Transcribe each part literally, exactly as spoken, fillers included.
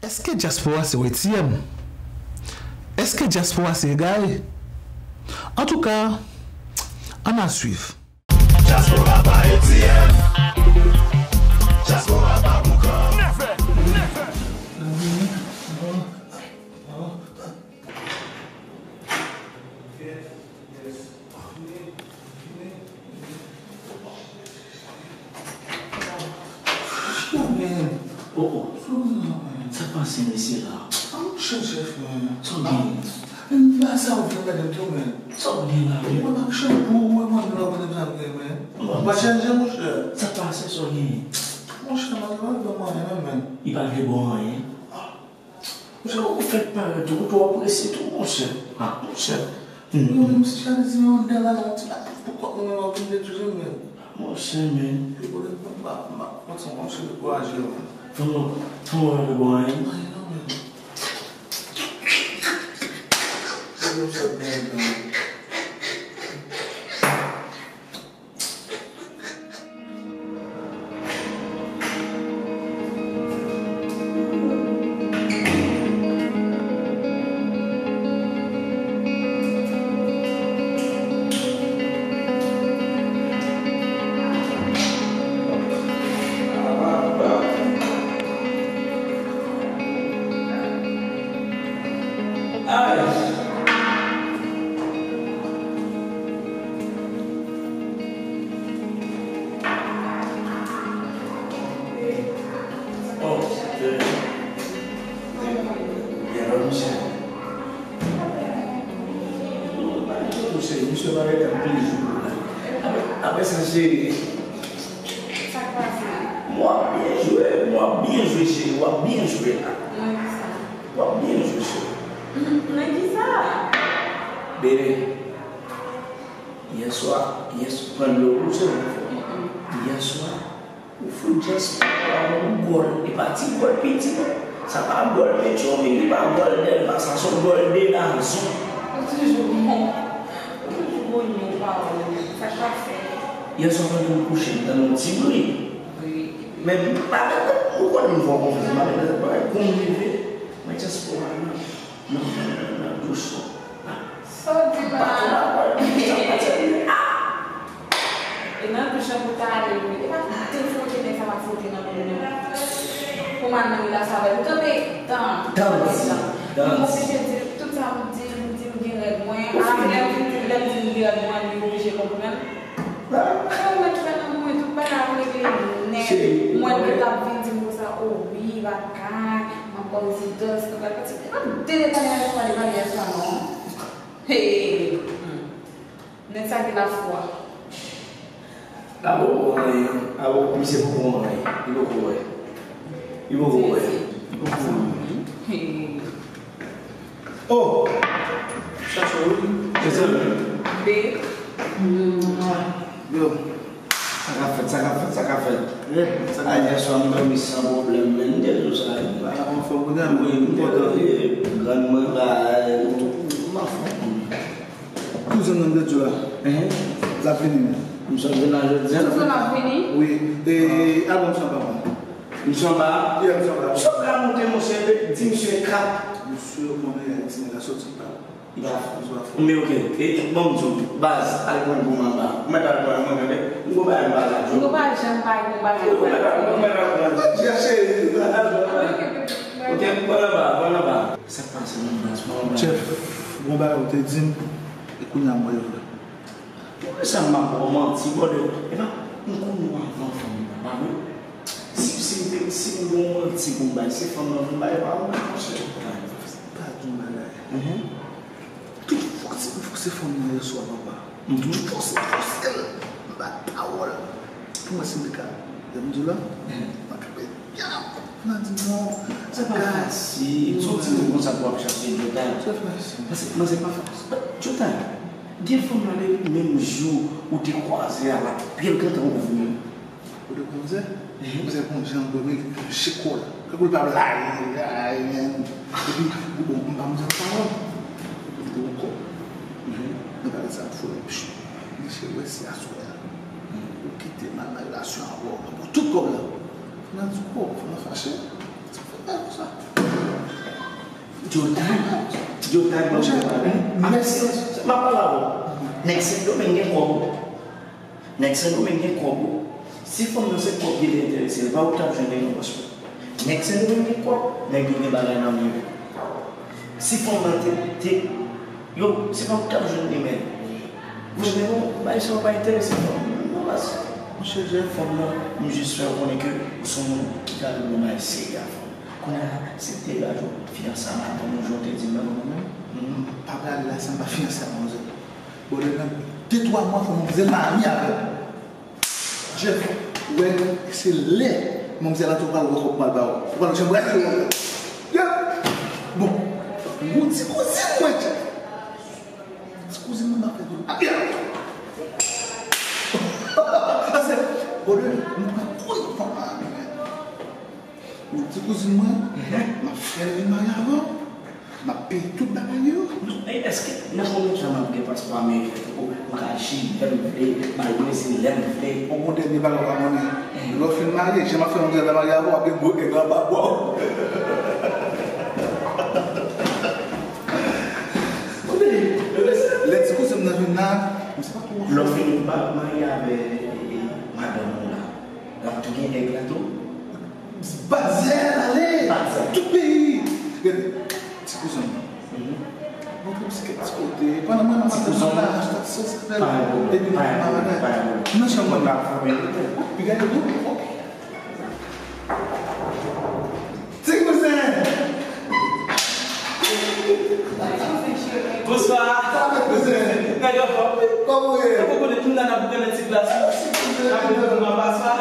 Èske dyaspora se A T M? Èske dyaspora se egare? Antouka, ann al swiv. Dyaspora pa A T M. Dyaspora pa boukan. Yo, men. Oh, oh. Sa k pase, mesye la? A, monchè, chèf, men. Sa w gen? Men, pa sa w vin gade m tou, men. Sa w gen la, men? Mwen, m ap chanpou, ou wè mwen, la, mwen, sa m gen, men. Bon. Pa chanje, monchè. Sa k pase, sa w gen? Monchè, mwen, mwen, mwen, mwen, men. Li pa vle bon anyen. Monchè, ou fèk parèt tou, ou twò prese tou, monchè. Ah, monchè. Yo, menm si Charles di yon dè la, yon ti bagay pou kòk mwen, w ap vin detwi m, men. Monchè, men. Yo, pou lè m pa, m pa kontan, monchè, dekouraje, men. Fè mwen, fè mwen pa vle bon anyen. Anyen non, men. Yo, sa byen, men. Ay! Oh, eh, eh, byen lò, misye. Misye, misye pa gentan plizyè jou la. Apre, apre sa, cheri. Sa k pase? W ap byen jwe, w ap byen jwe, cheri, w ap byen jwe la. Nan kisa? W ap byen jwe, cheri. Nan kisa? Bebe. Yèswa, yès, pran dlo pou se mwen fè. Yèswa, ou fout dyaspora a yon gòl. E pa ti gòl piti, non. Sa pa gòl Petyonvil, li pa gòl Dèlma, sa se yon gòl de gazon. Ou toujou bon. Ou toujou bon, yon pawòl. Sa k pase? Yèswa, pandan m kouche, m tande yon ti bri. Bri. Men m pa gentan, ou konnen m fè w konfyans, m pa gentan, kou m rive, mwen dyaspora nan, nan, nan, nan, nan douch. Sa w di la? E nan douch lan pou ta ale, wi. E pa te fwote nèg sa pa fwote nan men nou. Pou m al nan relasyon avè l. M kanpe tan. Tan. Tan. M oblije di tout sa m di, m di m gen règ mwen. Apre lè m fin di, lè m di m gen règ mwen, li oblije konprann. Cheri, ou mèt fè lanmou e tout bagay ap regle nèt. Mwen, li t ap vin di m konsa, o wi, bagay, m ap ba w rezidans, nou pral pati. E pa de detay nan istwa, li pa nan istwa, non. Hey! Hmm. Nèg sa gen lafwa. Li poko wè anyen. Li poko, misye poko wè anyen. Li poko wè. Li poko wè. Li poko wè. Hey. Oh! Chache w, wi. Mezanmi. Be. Yo. Sa k ap fèt, sa k ap fèt, sa k ap fèt? Rèd, sa k ap fèt? A, yèswa m dòmi san pwoblèm, men m te di w sa, wi. Ba, anfòm, ou gen, wi, m kontan. Grann mwen, ba, m anfòm. Kouzen nan m te di w la. Hein? L ap vini, men. M sot vin la jodi a. Kouzen l ap vini? Wi. E, albòm sa pa mwen. Misye anba a? Yeah, misye anba a. Misye ka monte, monchè, di misye kat. Misye konnen Ayiti nèg la soti pa. Li pa fou. Misye pa fou. Men oke. E, bon, m di w, baz, al pran pou m anba a. Ou mèt al pran mwen, tande? M gon bagay m pa la, Djo. M gon bagay, janm pa gen bagay. Ou mèt al, ou mèt al pran. Dja cheri. Oke, m pran anba a, pran anba a. Sa k pase, non, baz, pran anba a. Chèf, gon bagay ou te di m, e kounye a m wè yo vre. Poukisa m ap ba w manti, brother? Epa, m konn ou avan fanm nan, pa vre? Si, si m te, si m gon manti pou m bay, se fanm nan pou m bay, pa ou, monchè. Pa di yon bagay. Mhm. Tout fòse m fòse fanm nan yèswa, papa. Mhm. Tout fòse m fòse l, m bay pawòl. Pou mwen, si m te ka, jan m di w la, mhm, m pa ka bay. Nan di non, se pa fasil. Soti konsa pou w ap chache Djotay. Se fasil. Paske, non, se pa fasil. Djotay, gen fanm nan depi menm jou ou te kwaze a, l ap pye l gentan ouvri menm. Ou te konn sa? Mhm. Ou se konn jan pou li chiko la. Tankou l pa blayi, blayi, men. Epi, ou bon, m pa mizè pawòl. Ou te yon kòb. Mhm. Mwen pa gen sa pou fè, men, pchou. Misye wè si aswè a. Mhm. Ou kite m al nan relasyon avè w, mwen pran tout kòb la. Nan di kòb, nan fache. Sa fè bagay konsa. Yo time, yo time, monchè, m ap pale avè w. Nèg Sendomeng gen kòb. Nèg Sendomeng gen kòb. Si fanm nan se kòb ki te enterese l, pa ou t ap jwenn li non, paspò. Nèg Sendomeng gen kòb, nèg yo gen bagay nan men yo. Si fanm nan te, te, yo, se pa ou t ap jwenn li, men. Monchè, men bon, bagay sa yo pa enterese fanm nan, non, baz. Monchè, Jeff, fanm nan, m jis fè w konnen ke ou se yon moun ki ka vin nan bagay serye a fanm. Kounye a, se te gade w, fiyanse a madanm ou, jan w te di m nan, mwen menm, m pa prale la san m pa fiyanse a manzè. Bon, lè nan de twa mwa, fò manzè mari avè m. Jeff, ou wè, se lè manzè la tou pral wè kòb m al ba ou. Ou pral janm rate wè. Bon, yon ti kouzin mwen, Jeff. Ti kouzin mwen, m ap fè tou. Apyè! Pase, bon, lè, m pral kouri fanm nan. Ou ti kouzin mwen, m ap fè l vin marye avè w. M ap peye tout bagay yo. Non, e èske nan konbyen tan m ap gen paspò ameriken? Tankou, m ka al Chili lè m vle, m al Brezil lè m vle. Ou gon dènye bagay ou pa konnen. Lè w fin marye, jan m ap fè manzè la marye avè w, w ap gen gwo nèg anba bra w. Lè ti kouzin m nan vin la, m se pa pou w. Lè w fin marye avè madanm ou la, l ap tou gen nèg la tou? Bazè, ale! Tout peyi! Gade, ti kouzin m. Montre m si kèk ti kote. Pandan mwen, mwen ap fè la, achte ti sòs avè l. Epi mwen ap bagay. Nan chanm mwen. Pi gade tou. Ti kouzin! Bonswa. Sa fè kouzin? Nèg anfòm. Kòman w ye? Ou konnen tou la n ap boukannen ti glas. N ap boukannen paswa.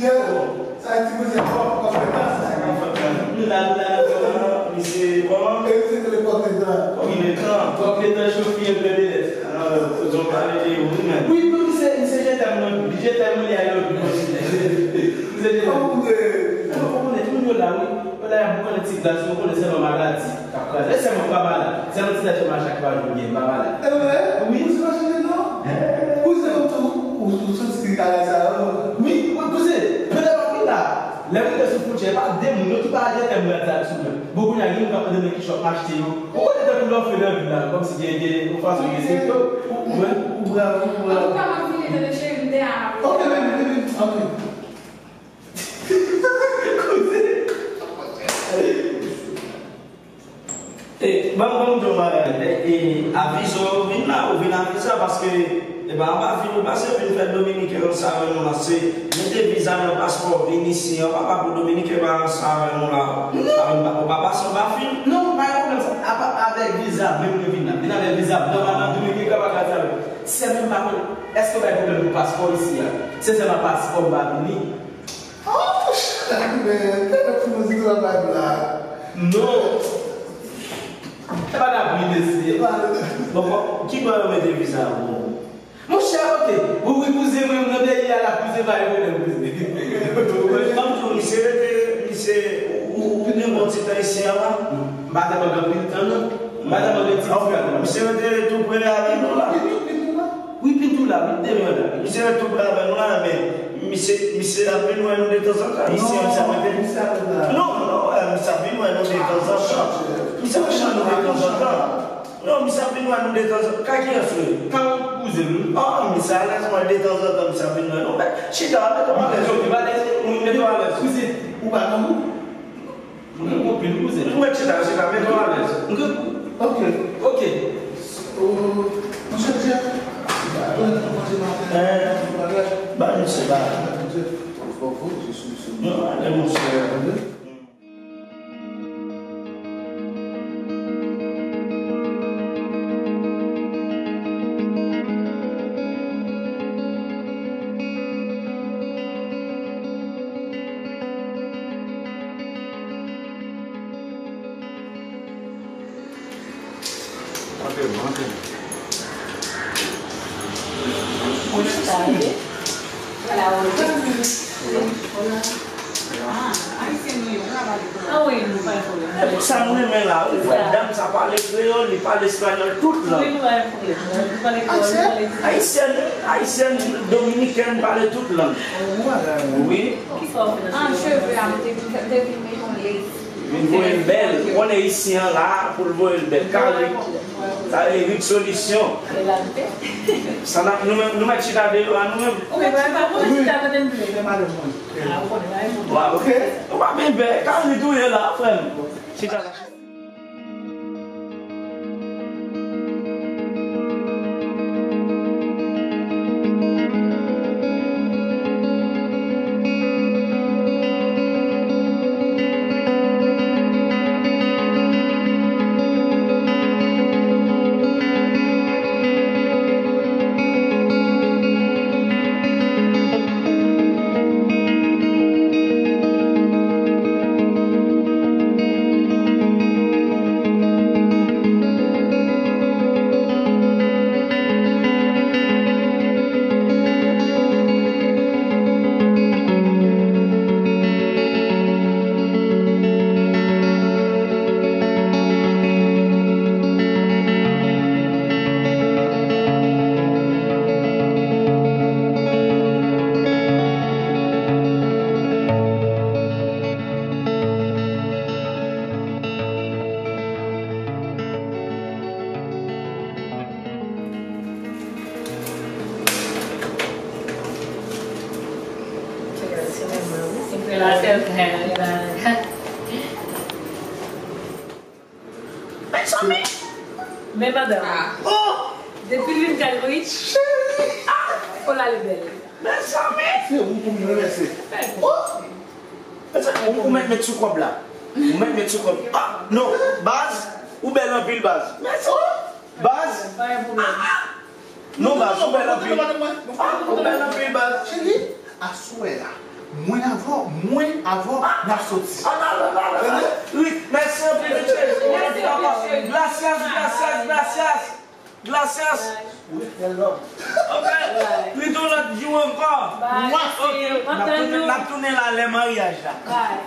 Diego, sa ti kouzin kòb, kòb fè tan sa. M la, m la, m la. Misye, kòman? E misye te lepòk letan. Kòb letan, kòb letan chofi en plen de lèt. Ah, zon pale de ou menm. Wi, wi, misye, misye je t'aime mwen, je t'aime mwen, li a yo. Misye je t'aime. Kòman ou te? Kòman ou konnen? Tout moun yo la, wi. Yo la, y ap boukannen ti glas, yo konnen sèlman maladi. K ap kraze. E sèlman pa malad. Sèlman ti tèt yo mache ak pa jou byen, pa malad. E vre? Wi. Ou se pa chanje non? Kouzen ou tou, ou, ou sot si bagay sa yo. Wi, wi, kouzen. Pèdè pa vin la. Lè m rive sou fwontyè, pa de moun, yo tou pa aje tèm rad sa sou mwen. Bon, kounye a, gen moun k ap mande mwen ki chòp m achte yo. Ou konnen tankou lè w fè nan vil la, kòmsi gen, gen yon fason gen sektè. Ou, ou, ou, ou brav, ou brav. Antouka, m ap vini tande cheri m, m te a. Ok, baby, baby, ok. Kouzen. E, ban m, ban m di w yon bagay. E, e, avize w vin la, ou vin avize w, paske e pa anba fil ou pase, ou vin fè dominiken ranse avè nou la. Se mete viza nan paspò w vin isi an, papa, pou dominiken pa ranse avè nou la. Non. Ou pa, ou pa pase anba fil. Non, pa gen pwoblèm sa. Apa avèk viza menm mwen vin la. Vin avèk viza m. Nòmalman, dominiken ka pa kraze avè m. Sèlman m pa konn, èske w bay pwoblèm pou paspò isi a? Sensèman, paspò m pa vini. Oh, monchè, men, tèlè ti moun si travay la. Non. E pa nan pri, mesye. Bon, bon, ki bò yo mete viza pou ou? Monchè, ok. Ou wi, kouzen mwen, m nan peyi a la, kouzen pa gen pwoblèm, kouzen. Ban m di w, misye rete, misye, ou, ou, ou gen bon ti tan isi a la? M pa tèlman gen anpil tan, non. M pa tèlman gen ti tan, non. Misye rete tou pre avè nou la. Wi, Pintou la, wi, demè la. Misye ret tou pre avè nou la, men misye, misye ap vin wè nou detanzantan. Isi an, misye ap rete. Non, non, wè, misye ap vin wè nou detanzantan. Misye ap vin wè nou detanzantan. Non, misye ap vin wè nou detanzantan. Ka kiyès ou ye? Ka yon kouzen m. Ah, misye alèz, mwen, detanzantan, misye ap vin wè nou. Men, chita, mete w alèz. Mete w alèz. Kouzen, ou pa nan ou? Mwen, mwen, pil kouzen. Mwen, chita, chita, mete w alèz. Ok. Ok. Monchè Jeff, ou pa konn manje maten. Eh, ba misye ba. Non, ale, monchè. Antre, antre. Sa nou renmen la, wi, frè dam sa pale kreyòl, li pale espanyòl, tout lang. Ayisyèn, ayisyèn, dominikèn pale tout lang. Wi. Ah, cheve a, m te, m te vin mete yon lace. Vin voye l bèl. Ou konnen isi an la pou l voye l bèl. Ka ri. Sa vle ri solisyon. Sa n ap nou menm, nou mèt chita deyò a nou menm. Ou mèt chita, ou mèt chita kote m vle. Ou pa byen pè. Ka ri tou ye la, frè m. Chita la. Mezanmi! Men madanm. Oh! Depi l vin kay mwen, cheri! Ah! Fò l ale bèl. Mezanmi! Se ou pou m remèsye. Oh! Mezanmi, ou, ou mèt met sou kòb la. Ou mèt met sou kòb. Ah! Non, baz, ou bèl anpil, baz. Mezanmi! Baz! Pa gen pwoblèm. Ah, ah! Non, baz, ou bèl anpil. Ah, ou bèl anpil, baz. Cheri, aswè a, mwen avè w, mwen avè w, n ap soti. Tande? Wi, mèsi anpil, cheri. Mèsi anpil, cheri. Gracias, gracias, gracias. Gracias. Wi, hello. Ok. Wi, yon lòt jou ankò. Bye. Ok. N ap tounen, n ap tounen la lè maryaj la. Bye.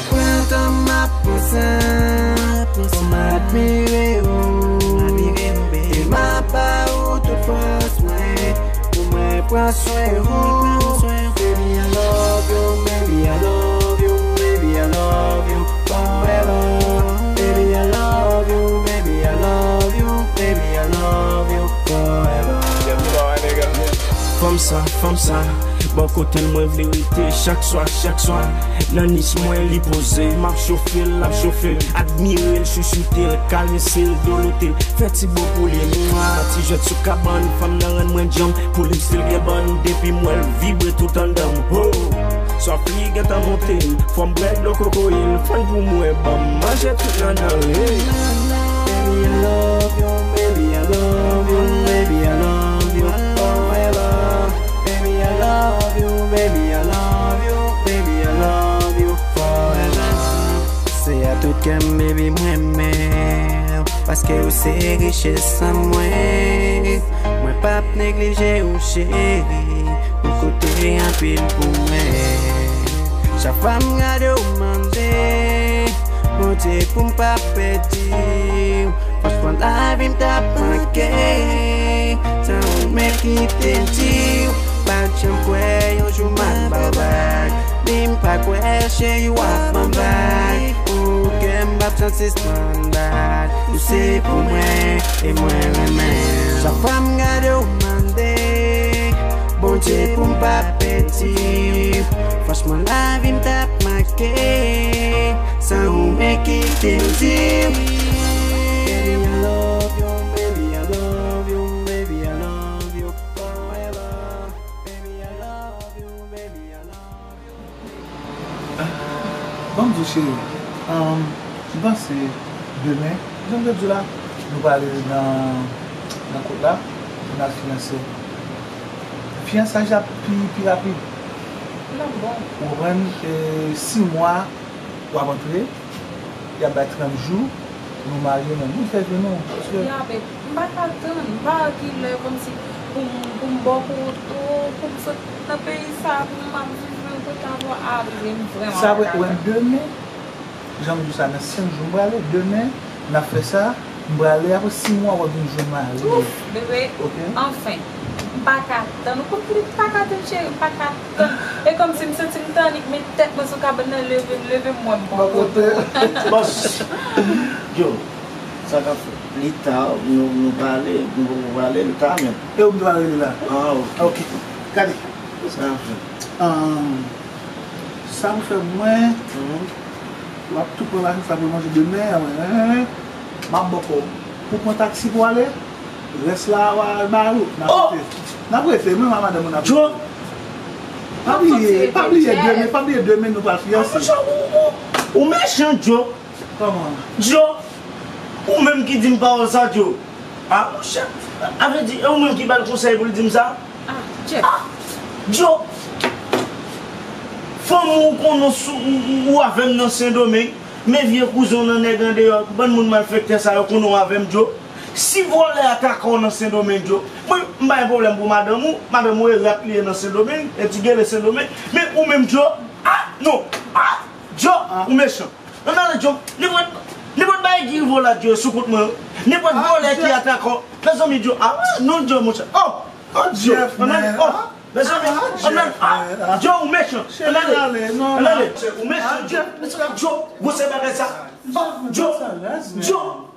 M ap pran tan m ap pran san pou m admire ou. E m ap ba ou tout fòs mwen pou mwen pran swen ou. Baby, I love you, baby, I love you, baby, I love you forever. Baby, I love you, baby, I love you, baby, I love you forever. Fanm sa, fanm sa, bò kote l mwen vle rete chak swa, chak swa. Nan nis mwen li poze, m ap chofe l, l ap chofe m. Admire l, chouchoute l, karese l, dolote l. Fè ti bo pou li, mwa, ti jwèt sou kabann. Fanm nan rann mwen djanm, pou li m still gen bann. Depi m wè l vibre tout anndan m, ho. Swaf li gentan monte m, fò m bwè dlo kokoye l. Fann pou mwen, ban m manje tout anndan l, hey. Baby, I love you, baby, I love you, baby, I love you forever. Baby, I love you, baby, I love you, baby, I love you forever. Se a tout kè m, baby, m renmen w, paske w se richès an mwen. Mwen p ap neglije w, cheri, ou koute anpil pou mwen. Chak fwa m gade w, m mande Bondye pou m pa pèdi w. Franchman, lavi m t ap manke. Sa ou menm ki te di w, pa t janm kwè yon jou m ap ba w bak. Ni m pa kwè, cheri, w ap ban m bak. Pou kè m p ap janm sispann bat. Ou se pou mwen, e mwen renmen w. Chak fwa m gade w, m mande Bondye pou m pa pèdi w. Franchman, lavi m t ap manke. San ou menm ki te di w. Baby, I love you, baby, I love you, baby, I love you forever. Baby, I love you, baby, I love you. Ban m di w, cheri, um, m panse demen, jan m te di w la, nou prale nan, nan kot la, pou n al fiyanse. Fiyansaj la pi, pi rapid. L ap bon. Ou konprann, e, sis mwa, w ap antre, y ap bay trant jou, nou marye menm. Nou fè vi nou, paske... Ya, men m pa ka tann, m pa wè kilè kòmsi pou m, pou m bò kote w, pou m sot nan peyi sa, pou m ap viv menm Mwen ta vle ale, m vrèman Sa vre, pa wè, demen, jan m di w sa, nan senk jou m prale, demen, n ap fè sa, m prale, apre sis mwa, w ap vin jwenn mari. Ouf, bebe, Ok. anfen, m pa ka tann. Ou konn ki m pa ka tann, cheri, m pa ka tann. E kòmsi m santi m tannik, men tèt mwen sou kabann nan, leve m, leve m, mwen m Bon kote. Bon, yo, sa k ap fèt? Li ta, nou, nou pale, nou poko pale, li ta menm. E ou m te pale la. Ah, ok. Ok. Gade. Sa k ap fèt? Ahn, sa pou fè mwen, Mhm. w ap tou pran lajan sa pou manje demen, mwen, m ap bò kò w. Pou pran taksi pou ale, rès la, w a bay ou. N ap Oh! rete. N ap rete, mwen, mwen, madanm mwen, n ap Joe, Pa bliye, pa bliye demen, pa bliye demen nou pral fiyanse. Ou, ou, ou, ou mechan, Joe. Kòman? Joe, ou menm ki di m pawòl sa, Joe. Ah, monchè, a vle di, e ou menm ki ba l konsèy pou l di m sa? Ah, Jeff. Joe, fanm ou konnen sou, ou, ou, ou avè m nan Sendomeng, men vye kouzen w nan nèg andeyò, bann moun malfektè sa yo konnen w avè m, Joe. Si vòlè atake w nan Sendomeng, Joe, mwen, m pa gen pwoblèm pou madanm ou, madanm ou e rat li ye nan Sendomeng, e ti gele Sendomeng, men ou menm, Joe, ah, non, ah, Joe, ou mechan. Ann ale, Joe, nenpòt, nenpòt bagay ki rive w la, Joe, sou kont mwen, nenpòt vòlè ki atake w, mezanmi, Joe, ah, non, Joe, monchè, oh, oh, Joe, Jeff, ann ale, man. Oh, mezanmi, Ah, ann ale, Jeff, ah, man. Joe, ou mechan, ann ale, Ale, non, ann ale, non. ou mechan, Ah, Joe, Jeff, Joe, gwosè bagay sa, Joe, Sa rès, man. Joe,